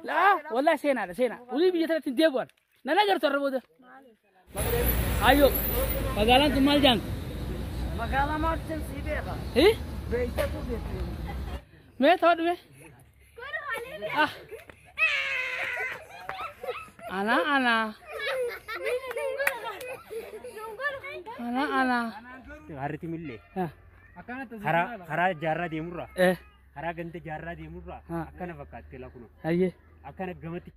Laa wallahi seenaadha seenaa. Olii biyya tanatti hin deebi'an. Nan agartu har'a booda. Ayyoo magaalaan tun maal jaamti? Magaalaa maaltu sii beeka? Eh? Beektatu beektu. Mee taphadhu mee? Ah. Ana ana. Ana ana. Harriti millee Ah. karaa jaarraa deemurraa Eh. karaa ganda jaarraa deemurraa Ha. akkana fakkaatti lakuna Ayyee. akkana gamatti.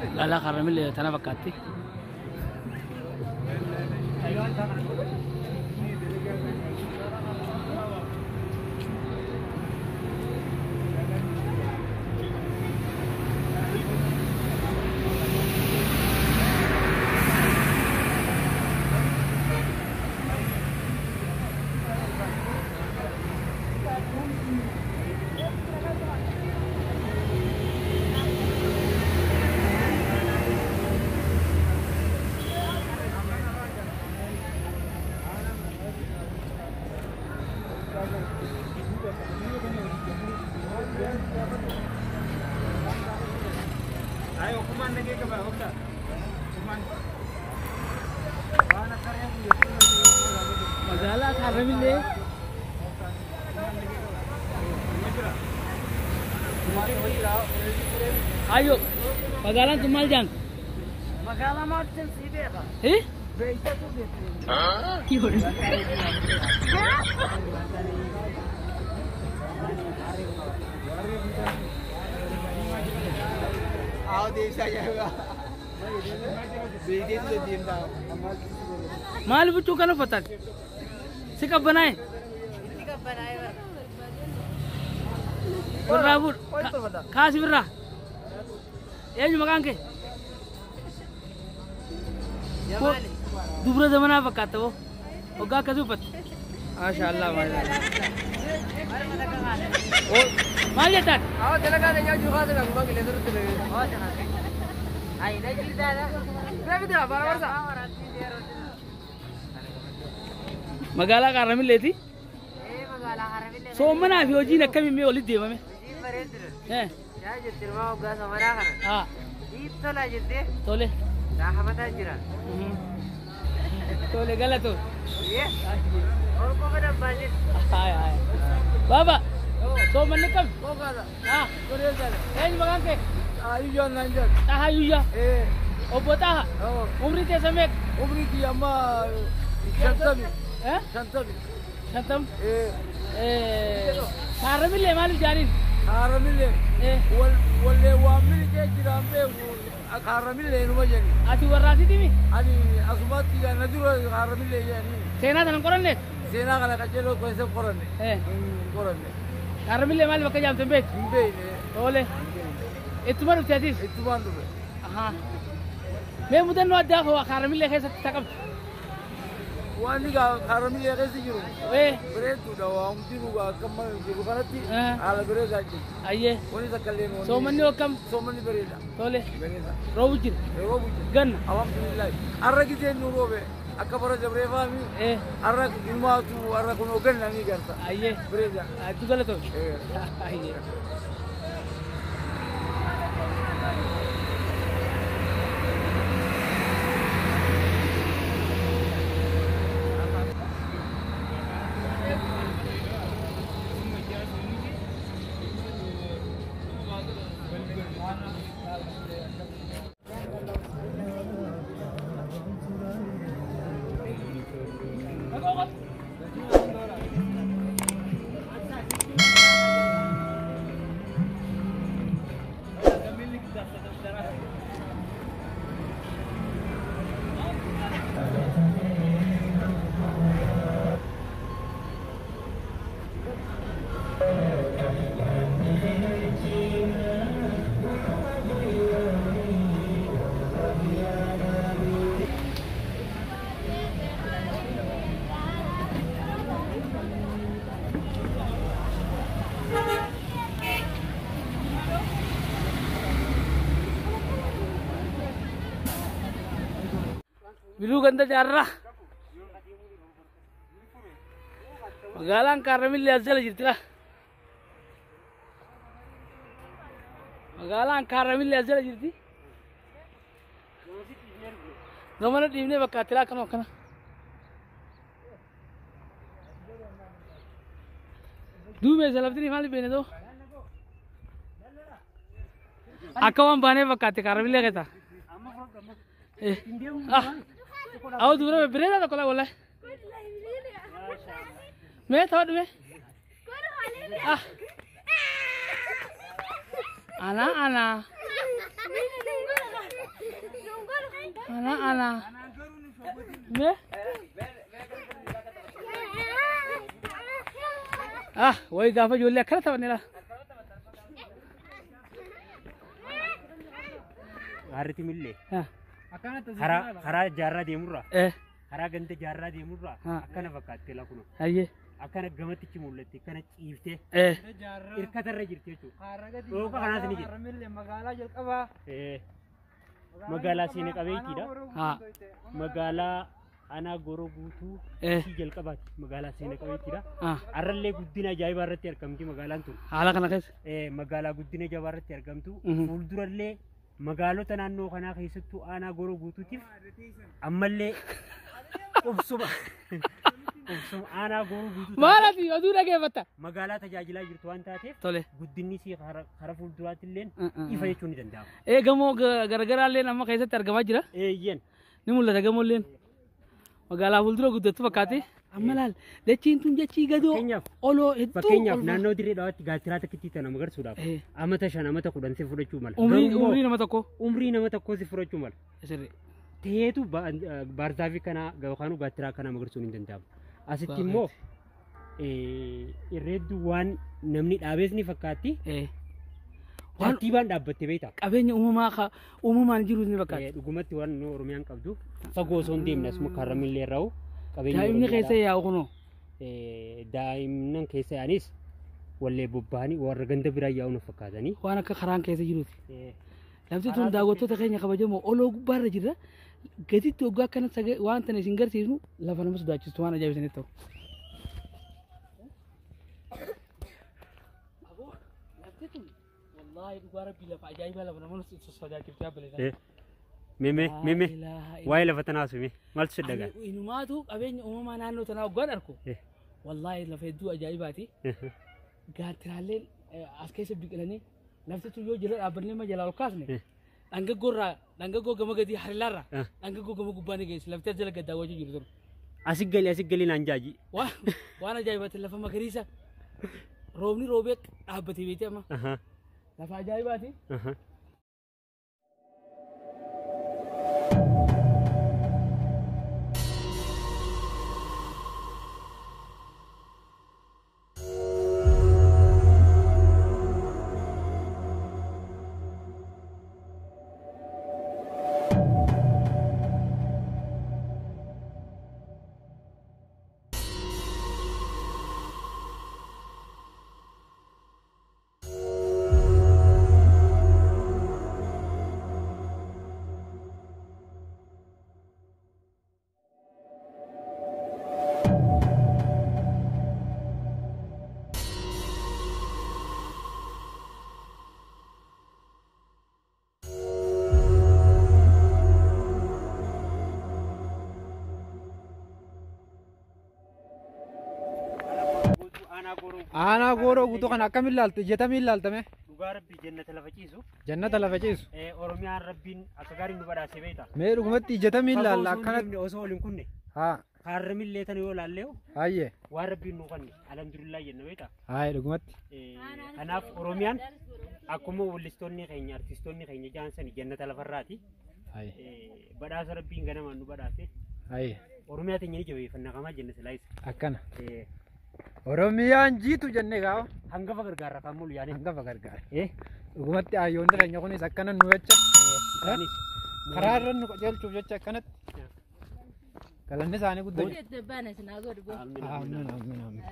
Magaalaa Harramillee tana fakkaatti. Magaalaa Harramillee Ayyoo magaalaan tun maal jaamti? Magaalaa maaltu sii beeka? Eh? Beektatu beektu. Maal huccuu kana uffatan? Si qabbanaa'e? Itti qabbanaa'e bara. Birraa fuudh. Kaasi birraa. Eenyu maqaan kee? Jamaali. Dubra zamanaa fakkaatta boo. Waggaa akkasii uffatte. Maasha Allah maasha Allah. Maal jettaan? Ay, na jirtaadha. Magaalaa Harramilleeti. Ee magaalaa Harramillee. Soommanaa fi hojiin akkamiin mee walitti deemame? Hojiin bareeddudha. Eh. Yaa jirti ilmaa waggaa samaraa kana. Haa. Siif tola jettee Tole. raafataa jira. Tole galatoo. Ee ol qofa dambaa jirti. Haaya haaya. Baaba. Soommanni kam? Haa. Eenyu maqaan kee? Xahaa Yuyyaa. Obbo Xahaa. Umrii teessan meeqa? Eh? 50. Eh. Harramillee maaliif jaaniin? Eh. Ati warraasiiti mi? Seenaa sana hin qoranneet? Seenaa kana qajeeloo keessa qoranne. Eh. Qoranne. Harramillee maaliif akka jaamte hin beektu? Hin beekne. Tole. Ittuma dhufte atis? Ittumaan dhufe. Ahaa. Mee mudannoo addaa koo Harramillee keessatti taqabdu? Waan Harramillee keessa jiru Eh. bareedduudha. Waa hundinuu akka amma jiru kanatti Eh. haala bareedaa jiru. Ayyee. Wanni takka illee wanni- Soommanni akkam? Soommanni bareeda. Tole. Bareeda. Roobu jira. Roobu jira. Ganna. Alhamdulillah. Har'a giseen nu roobe akka bara dabree faami Eh. har'a ilmaatu har'a kun hoogganna ni garta. Ayyee. Bareeda. Hedduu galatoomi. Eh. Ayyee. Biluu ganda jaarraa. Magaalaan Kaarramillee as jala jirti laa. Magaalaan Kaarramillee as jala jirti. Gamana dhiibnee bakka laa akkanuma akkana. Duumeessa lafti maaliif beene ta'u? Akka waan baanee fakkaate Kaarramillee keessa. Awo dubara babbareedaa tokko laa wallahi. Mee taphadhu mee. Ana ana. Ana ana. Mee. Wayi gaafa ijoollee akkana taphanne laa. Gaarriti millee. Karaa jaarraa deemurraa. Karaa ganda jaarraa deemurraa akkana fakkaatti laa kunoo. Akkana gamatti mul'atti akkana ciiftee. Hirkatarra jirti jechuudha. Dhooqa kanaas ni jira. Magaalaa jalqabaa. Magaalaa seena qabeettiidha. Magaalaa aanaa Gooroo Guutuu ishii jalqabaati. Magaalaa seena qabeettiidha. Har'allee guddina ajaa'ibaa irratti argamti magaalaan tun. Haala kana keessa. Magaalaa guddina jabaa irratti argamtu. Fuuldurallee magaalota naannoo kanaa keessattuu aanaa Gooroo Guutuutiif ammallee qubsuma aanaa Gooroo Guutuu. Maal ati oduu dhageeffatta? Magaalaa tajaajilaa jirtu waan taateef guddinni isii karaa fuulduraatti illee ifa jechuun ni danda'ama. Gamoo garaagaraallee amma keessatti argamaa jira. Eeyyeen. Ni mul'ata gamoolleen. Magaalaa fuuldura guddattu fakkaate. Amma laal dachiin tun dachii gadoo oloo hedduu. Fakkeenyaaf naannoo dirree dhawaatti gaattiraa takkitti tana magarsuudhaaf amata 5 amata 10 si fudhachuu mala. Umrii nama tokko. Umrii nama tokkoo si fudhachuu mala. Ta'eetu baarzaafii kanaa yookaan gaattiraa kanaa magarsuun hin danda'amu. Asitti immoo irreeddu waan namni dhaabees ni fakkaatti. Tartiibaan dhaabbattee beektaa? Qabeenya uumamaa uumamaan jiru ni fakkaatti. Dhugumatti waan nu Oromiyaan qabdu fagoo osoo hin deemne asuma Kaarramillee irraa qabeenya. Daa'imni keessa yaa'u kunoo. Daa'imnan keessa yaa'anis wallee bobba'anii warra ganda biraa yaa'u nu fakkaatanii. Waan akka karaan keessa jiruuti. Lafti tun daawwattoota keenya kabajamoo oloo gubbaarra jirra. Gaditti waggaa akkana waan tana isin garsiisnu lafa nama sodaachistu waan ajaa'ibsanitti ta'u. Lafti tun wallaahi dhugaa rabbii lafa ajaa'ibaa lafa nama sodaachifte yaabbalee. Meme meme waa'ee lafa tanaa sumi maaltu si dhagaa? Inumaatu qabeenya uumamaa naannoo tanaa waggaan arku. Wallaahi lafa hedduu ajaa'ibaati. Gaattiraalleen as keessa biqilanii lafti tun yoo jala dhaabbannee ma jalaa ol kaasne. Dhangaggoorraa dhangaggoo gama gadii harilaarraa dhangaggoo gama gubbaa ni geessi lafti as jala gad daawwachuu jiru ture. Asii gali naan jaaji. Waan ajaa'ibaati lafa magariisa roobni roobee dhaabbatee beekte amma. Lafa ajaa'ibaati. Aanaa Gooroo Guutuu kana akkamiin ilaaltu? Ijjatamiin ilaaltame? Dhugaa rabbii jannata lafa ciisu. Jannata lafa ciisu. Oromiyaan rabbiin akka gaariin nu badhaasee beekta. Mee dhugumatti ijjatamiin ilaalla akkanatti. Osoo ol hin kunne. Kaarramillee tana yoo ilaallee. Hayyee. Waan rabbiin nu kanne alhamdulillah jenna beekta. Hayyee dhugumatti. Kanaaf Oromiyaan akkuma weellistoonni keenya artistoonni keenya jaansan jannata lafarraati. Badhaasa rabbiin ganamaan nu badhaase. Hayyee. Oromiyaa teenya ni jabeeffannaa kamaa jenna silaayis. Akkana. Oromiyaan jiitu jennee gaafa. Hangafa gargaara kan mulu yaane. Hangafa gargaara. Dhugumatti hayyoonni keenya kunis akkana nu jecha. Karaa irra nu qajeelchuuf jecha akkanatti. Galanni isaanii guddaa. Amiin amiin amiin.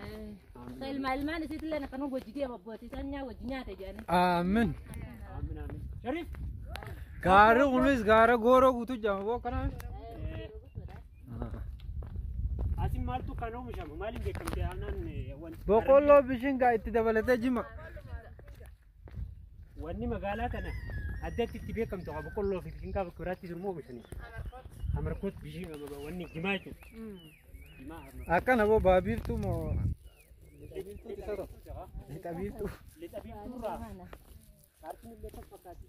Ilmaan isiitillee akkanuma hojii deema abbootii isaan hojii nyaata jedhanii. Amiin. Shariif. Gaarri kunis gaara Gooroo Guutuu jedhama boo akkana. Asin Maaltu kan oomishamu maaliin beekamte aanaan wanti. Boqqolloo bishingaa itti dabalatee jima. Wanni magaalaa tana addatti itti beekamtu qaba boqqolloo fi bishingaa bakka biraatti sun oomishani. Amarkoot bishingaa wanni jimaa jechuudha. Jimaa Akkana boo baabiiftuu moo lixa biiftuu. Lixa biiftuurraa. Paartiin illee kan fakkaatti.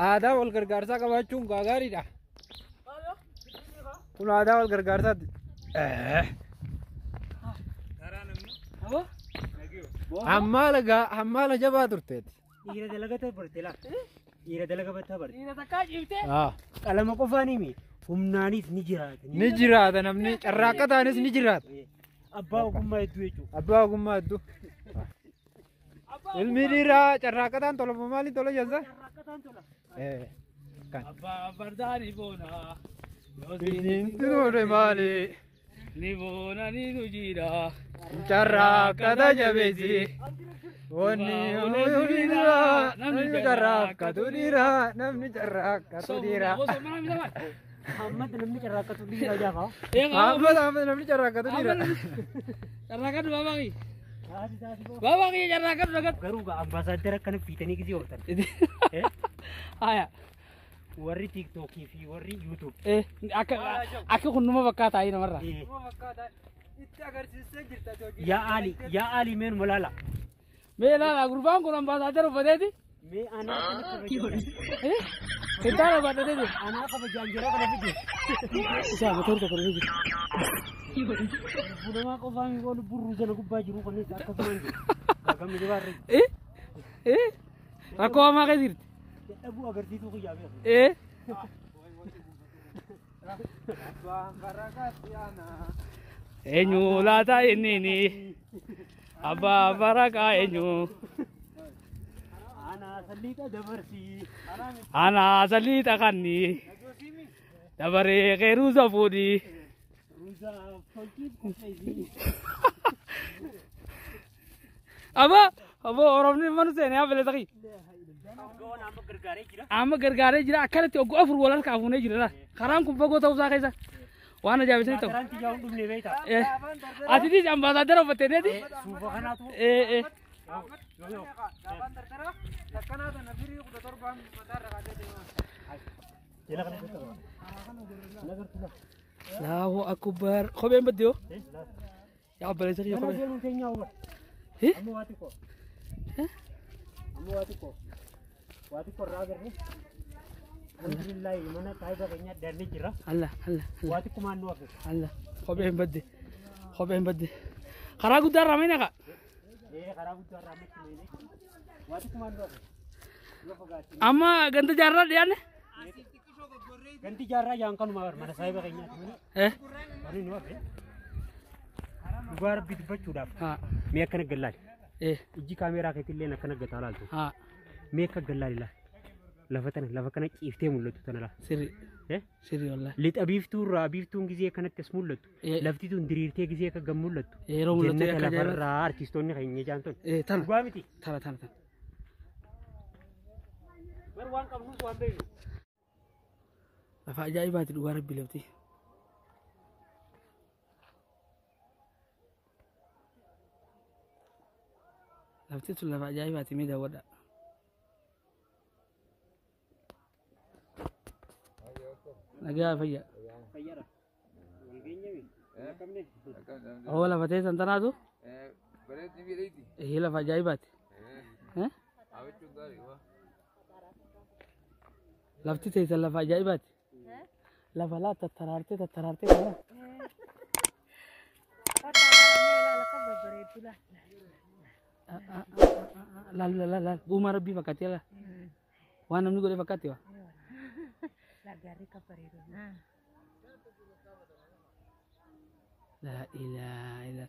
Aadaa wal gargaarsaa qabaachuun gaariidha. Kun aadaa wal gargaarsaati. Hammaala jabaa turteeti. Dhiira dalagata barte laa. Dhiira dalaga battaa barte. Dhiira takkaa ciiftee. Qalama qofaan himi humnaanis ni jiraata. Ni jiraata namni carraaqqataanis ni jiraata. Abbaa ogummaa hedduu jechuudha. Abbaa ogummaa hedduu. Ilmi dhiiraa carraaqqataan tola maaliin tola jensa? Abbaa fardaa ni boona. Bineensi tola maali? Ni boona ni nu jira. Carraaqqata jabeessi. Wanni dhiiraa namni carraaqqatu dhiiraa namni carraaqqatu dhiiraa. Ahmad namni carraaqqatu dhiiraa jaafa. Ahmad Ahmad namni carraaqqatu dhiiraa. Carraaqqatu baabaa kiyya. Baabaa kiyya carraaqqatu dhagatu. Garuu ambaasaaddara akkana fiitanii gisee ooltan. Haya. Warri tiiktookii fi warri yuutuub. Akka kun numa fakkaataa ayi namarraa. Itti agarsiisee jirta Yaa Ali meen molaala. Mee ilaala gurbaan kun ambaasaaddara uffateeti. Mee anaa kana kabajaan. Kintaara baadhatee jira. Anaa kabajaan jira kana fide. Isaa motorri tokko dhufee jira. Bunamaa qofaan yoo burruu jala gubbaa jiru kunis akkasumaan jiru. Gaagamni jabaarra. Rakkoo hamaa keessa jirti. Dadhabuu agarsiisuu guyyaa beeku. Eenyu laata inni abbaa barakaa eenyu. Anaa salliixa dabarsii. Anaa salliixa kanni. Dabaree qeeruusa fuudhii. Abba abbo Oromni manu seenee hafe taqi. Amma gargaaree jira akkanatti oggu afur wal harkaa fuunee jira. Karaan kun fagoo ta'uu isaa keessa waan ajaa'ibsiisaa ta'u. Karaan xiyyaa hin dhumne beektaa? Atitis ambaasaaddara uffattee neeti? Suufa kanaatu. Allahu akbar. Kopheen badde yoo? Yaa obboleessa kiyya kopheen. Amma waa xiqqoo. Amma waa xiqqoo. Waa xiqqoo irraa agarre. Alhamdulillahi mana saayiba keenya darbe jira. Allah Allah. Waa xiqqoo maannoo hafe. Allah. Kopheen badde. Kopheen badde. Karaa guddaa irraa mee naqa? Karaa guddaa irraa ammatti meene. Waa xiqqoo maannoo hafe. Amma ganda jaarraa dhiyaanne? Ganti jaarraa jaan kanuma mana saayiba keenyaati. Wanni nu hafe. Dhugaa rabbi dubbachuudhaaf. Mee akkana gallaali. Ijji kaameeraa keetillee akkana gataa laaltu. Mee akka gallaali laa. Lafa tana lafa kana ciiftee mul'attu tana laa. Sirri. Sirri wallahi. Lixa biiftuu irraa biiftuun gizee kanatti as mul'attu. Lafti tun diriirtee gizee akka gam mul'attu. Yeroo mul'attu akka lafarraa artistoonni keenya jaan tun. Tana. Dhugaa miti. Tana tana tana. Bar waan qabnus waan beeknu. Lafa ajaa'ibaati dhugaa rabbi lafti. Lafti tun lafa ajaa'ibaati mee daawwadha. Nagaa fayyaa. Oo lafa teessan tanaatu? Ee lafa ajaa'ibaati. Lafti teessan lafa ajaa'ibaati. Lafa laa tattaraartee tattaraartee kana. Laal laal laal uumaa rabbii fakkaatee laa. Waan namni godhe fakkaatti waa. La ilaha illa.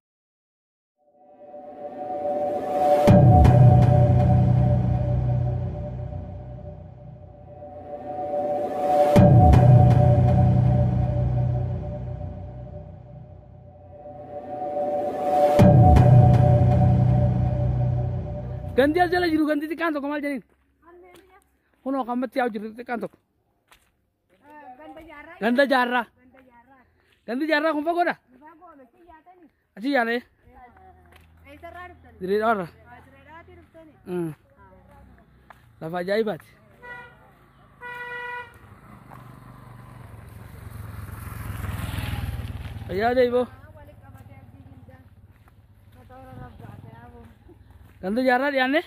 Gandi as jala jiru gandi xiqqaan tokko maal jedhaniin? Kunoo kammatti yaa'u jirtu xiqqaan tokko. Ganda jaarraa. Gandi jaarraa kun fagoodha? Achi yaanee? Dirree dhawarra. Lafa ajaa'ibaati. Fayyaa deeboo. Ganda jaarraa dhiyaanne?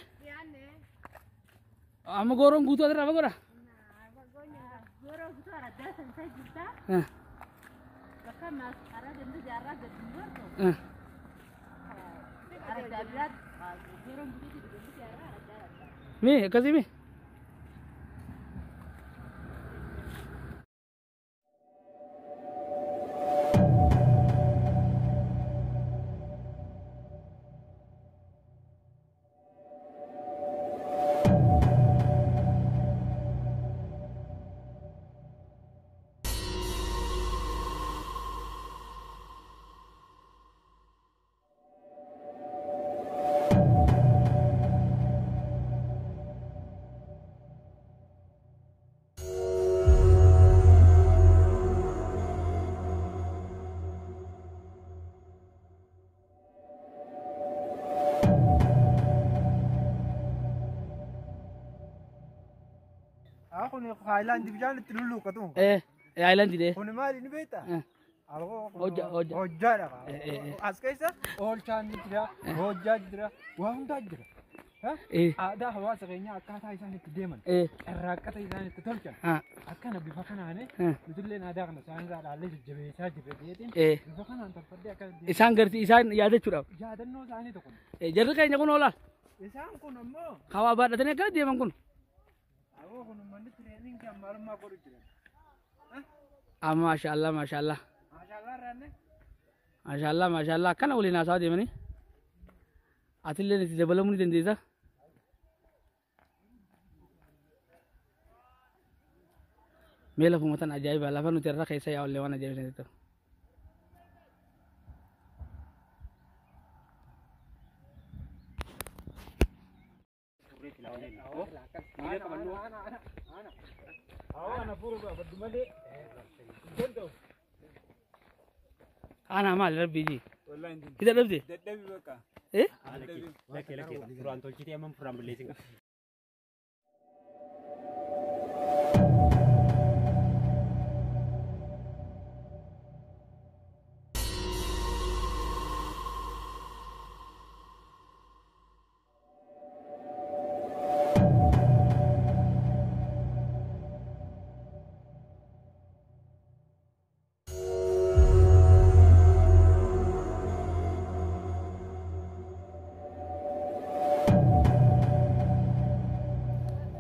Amma gooroon guutuu asirraa fagoodha? Mi akkasii mi? Haayilaandii bishaan itti lulluuqqatu. Haayilaandii dee. Kuni maali ni beektaa? Hojjaa. Hojjaadha. As keessa oolchaan ni jira, hojjaa jira, waa hundaa jira. Aadaa hawaasa keenyaa akkaataa isaan itti deeman, carraaqqata isaan itti tolchan, akkana bifa kanaan nutilleen aadaa kana isaan irraa dhaallee jajjabeessaa jirra jedheetiin bifa kanaan tolfadhee akka deeman. Isaan garti isaan yaadachuudhaaf. Yaadannoo isaanii tokko. Jarri keenya kun oolaa. Isaan kun ammoo. Hawaa baadhatanii akkana deeman kun. Awoo kun manni tireeningii ammaalummaa godhu jiran. Maashaallah maashaallah. Maashaallah irraanne. Maashaallah maashaallah akkana waliin haasawa deemanii. Atillee itti dabalamuu ni dandeessa. Mee lafuma tan ajaa'iba lafa nuti irra keessa yaa'ullee waan ajaa'ibsiisan ta'u. Ana maal rabbi ji. Kita dhabde? Dadhabi bakka. Eh? Lakkee lakkee furaan tolchitee amma furaan balleessin.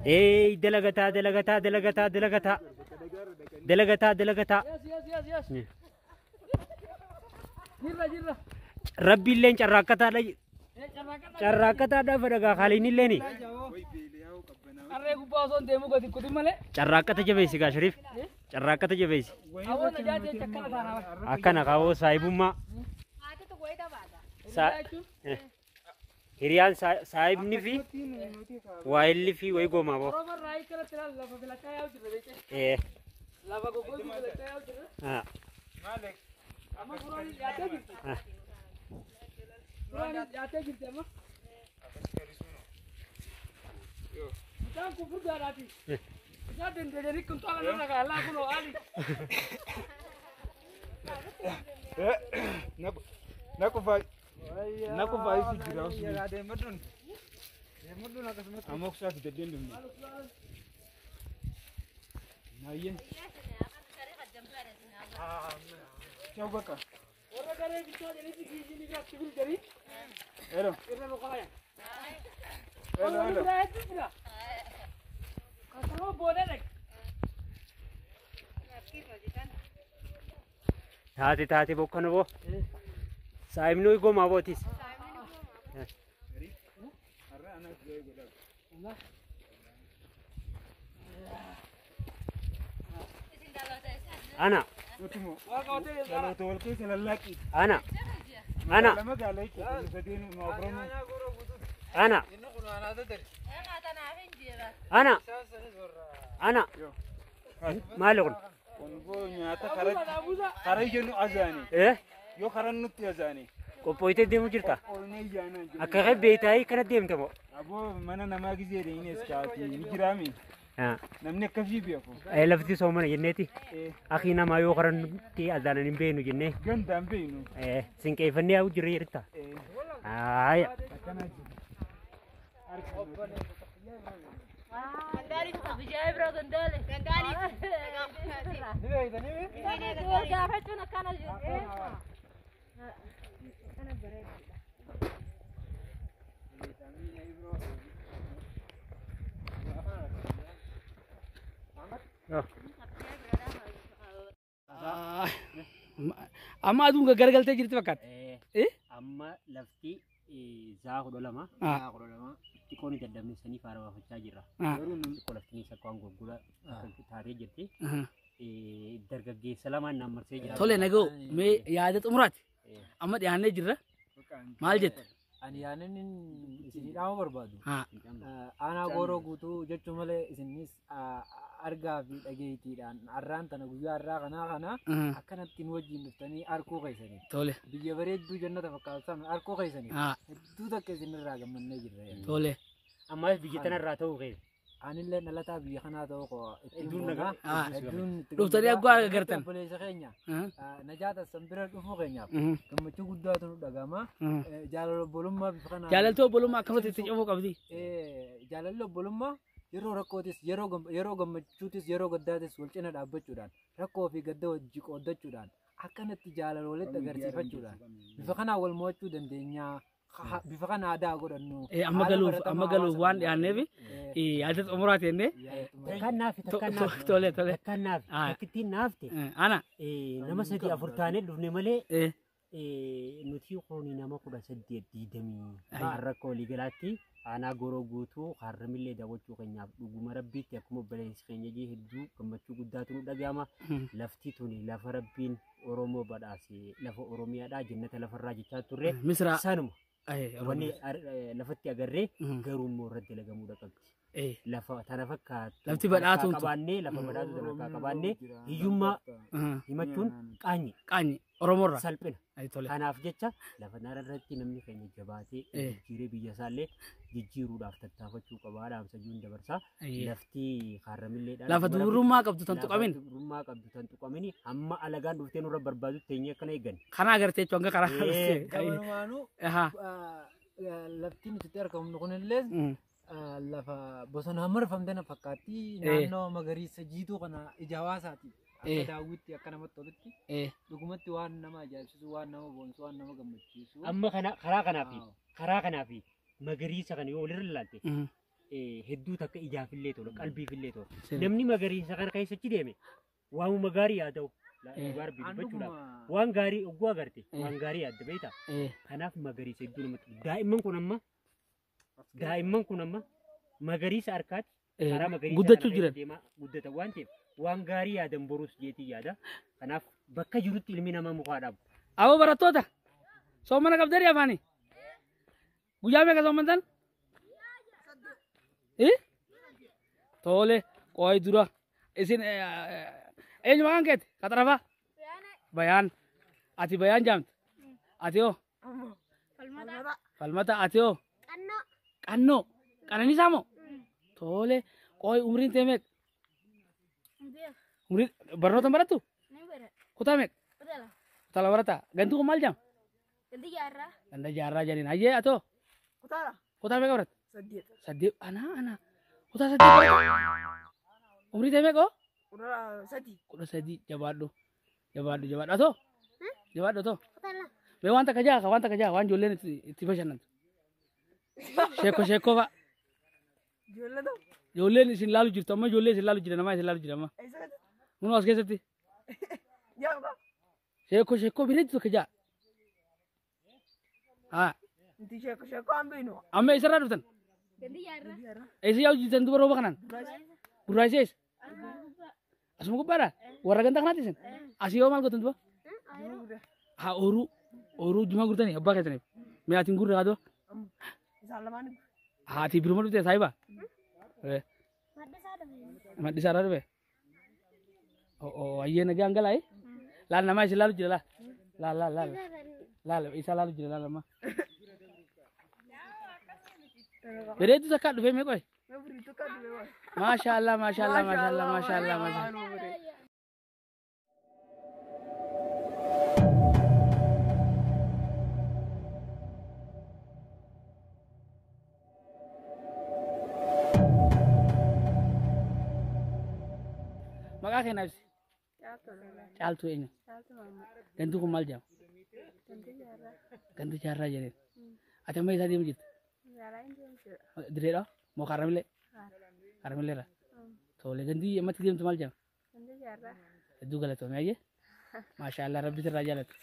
Ey dalagataa dalagataa dalagataa dalagataa dalagataa dalagataa. Yes. Jirra jirra. Rabbiilleen carraaqqataadha carraaqqataadha fedhagaa kaaliinilleeni. Harree gubbaa osoo hin deemuu gadi kutin malee. Carraaqqata jabeessi gaa Shariif. Carraaqqata jabeessi. Hawwa najaa jecha akkana taanaa. Akkana kaawoo saayibummaa. Hiriyaan saayibni fi waayilli fi wayi goomaa boo. Oromoo irraa akkanatti ilaali lafa filachaa yaa'u jirra beekte. Lafa goggootu filachaa yaa'u jirra. Amma furaanis dhiyaatee jirti. Furaanis dhiyaatee jirti amma. Mucaan kun furdaadhaati. Isaa dandeedanii kun tola narra kaa'allaa kunoo haali. Nakufa. Nakufa isu jira osu. Deemadun. Deemadun akkasumas. Amoksaa fidadeen dhumne. Naayyee. Ciao bakka. Warra garee bichaa jedhanii giijinii fi sibil jedhanii. Elo. Irra nu kaayan. Elo elo. Biraa hedduu jira. Kasaroo booda dhaqe. Taate taate bokkana boo. Saayibni wayi goomaa bootis. Ana. Ana. Ana. Ana. Ana. Ana. Maali kun? Nyaata karaa jennu azaani. Yoo karaa nutti azaani. Qophooyitee deemuu jirta? Akka kan beektaa kana deemta moo? Aboo mana namaa gisee deemee iskaati ni jiraami. Namni akkasii beeku. Lafti soomana jenneeti. Akii namaa yoo karaa nutti azaanan hin beeknu jennee. Gandaan beeknu. Sinqeeffannee yaa'u jirre jirta. Haaya. Gandali bijaa bira gandali. Gandali. Ni gaafachuun akkana jiru. Amma aduun garagaltee jirti fakkaata. Amma lafti zaa 12. Xiqqoon dadhabne sanii faara baafachaa jirra. Xiqqoo lafti akka waan gurgura taatee jirti. Dargaggeessa lamaan naan marsee jira. Tole nagoo mee yaada xumuraati. Amma dhiyaannee jirra. Maal jette? Ani yaadni isinii dhaamuu barbaadu. Aanaa gooroo guutuu jechuu malee isinis argaa fi dhageettiidhaan har'aan tana guyyaa har'aa kanaa kana akkanatti nu wajjin dhuftanii arkuu keessanii. Tole. Biyya bareedduu jannata fakkaatu sana arkuu keessanii. Hedduu takka isinirraa gammannee jirra. Tole. Ammas biyya tanarraa ta'uu keessa. Anillee dhalataa biyya kanaa ta'uu koo ittiin boonaa. Hedduun Dhuftanii akkuma agartan. Obboleessa keenya Najaata Sanbira dhufuu keenyaaf gammachuu guddaatu nu dhagama. Jaalala obbolummaa bifa kanaa. Jaalalli obbolummaa akkamatti itti cimuu qabdi? Jaalalli obbolummaa yeroo rakkootis yeroo gammachuutis yeroo gaddaatis wal cina dhaabbachuudhaan rakkoo fi gadda wajji qooddachuudhaan akkanatti jaalala walitti agarsiifachuudhaan bifa kanaan wal mo'achuu dandeenya. Bifa kana aadaa godhannu. Amma galuuf waan dhiyaanneef yaada xumuraa teennee. Takkaan naaf. Tole tole. Takkaan naaf. Takkittiin naafte. Ana. Nama 3 4 taanee dhufne malee nuti kuni nama 18 20 rakkoo waliigalaatti aanaa gooroo guutuu harramillee daawwachuu keenyaaf dhuguma rabbiitti akkuma obboleessi keenya jee hedduu gammachuu guddaatu nu dhaga'ama. Lafti tuni lafa rabbiin Oromoo badhaase lafa Oromiyaadhaa jannata lafarraa jechaa turre. Misraa. Sanuma. Wanni lafatti agarree garuu immoo irratti dalagamuu qabdi. Lafa tana fakkaatu. Lafti badhaatuun qabaannee lafa badhaatu tana akka qabaannee hiyyummaa himachuun qaanyi. Qaanyi Oromoorraa. Salphina. Kanaaf jecha lafa tana irratti namni keenya jabaatee jijjiiree biyya isaallee jijjiiruudhaaf tattaafachuu qabaa dhaamsa jiruun dabarsaa. Lafti harramilleedhaan. Lafa dubrummaa qabdu tan tuqamin. Lafa dubrummaa qabdu tan tuqamin hamma alagaan dhuftee nurra barbaadu teenyee akkana eeggan. Kana agartee jechuun hanga karaa. Gabanumaanuu lafti nuti itti argamnu kunillee lafa bosonaan marfamte na fakkaatti naannoo magariisa jiituu kana ija hawaasaati. Akka daawwitti akka namatti tolutti dhugumatti waan nama ajaa'ibsiisu waan nama boonsu waan nama gammachiisu. Amma kana karaa kanaa fi magariisa kana yoo walirra ilaalte hedduu takka ijaafillee tola qalbiifillee tola. Namni magariisa kana keessatti deeme waamuma gaarii haa ta'u. Dubbachuudhaaf waan gaarii ogguu agarte waan gaarii yaadda beektaa. Kanaaf magariisa hedduu namatti daa'imman kun amma magariisa harkaatti karaa magariisa guddachuu jiran guddatan waan ta'eef waan gaarii yaadan boruus jeetii yaada. Kanaaf bakka jirutti ilmi namaa mukaa dhaabu. Aboo barattoota soomana qabdanii afaanii guyyaa meeqa soomantan? Tole qooyi dura isin eenyu maqaan keeti? Qaxarafaa? Bayaan. Ati bayaan jaamta? Ati hoo? Falmata. Ati hoo? Qannoo. Qananiisaa moo? Tole qooyi umriin tee meeqa? Umriin barnoota hin barattu? Kutaa meeqa? Kutaa 2 barataa. Ganti kun maal jaama? Ganda jaarraa jedhaniin. Hayyee ati hoo? Kutaa meeqa baratta? 8. Ana. Kutaa 8 baratta. Umrii tee meeqa hoo? 13. Jabaadhu. Jabaadhu. Atoo? Jabaadhu atoo? Mee waan takka jaa waan takka jaa waan ijoolleen itti bashannantu. Sheekoo fa'a. Ijoolleen isin laalu jirtu amma ijoollee isin laalu jira namaa isin laalu jira amma. Kunoo as keessatti. Sheekoo bireetti tokko jaa. Haa. Amma eessarraa dhuftan? Eessa yaa'u jirtan duba rooba kanaan? Gurraacha eessa? Asuma gubbaadha? Warra ganda kanaatti isin? Asii yoo maal gootan duba? Haa ooruu jimaa gurtanii abbaa keessaniif. Mee atiin gurre haa duba? Haati biruma dhufte saahiba? Maddisaarraa dhufe? Ayyee nagaan galaa laal namaa isin laalu jira laal. Laal laal laal. Laal isa laalu jira laal amma. Bareedu takka dhufe mee qoy? Maashaallah maashaallah maashaallah maashaallah maashaallah. Maqaa kee naaf ibsi. Caaltuu eenyu? Ganti kun maal jedhama? Ganti jaarraa jedheen. Ati amma eessaa deemu jirta? Direedha? Moo Kaaramilee? Kaaramileerra. Tole ganti ammatti deemtu maal jedhama? Hedduu galatoome ayyee. Maashaallah rabbi sirraa jaalatu.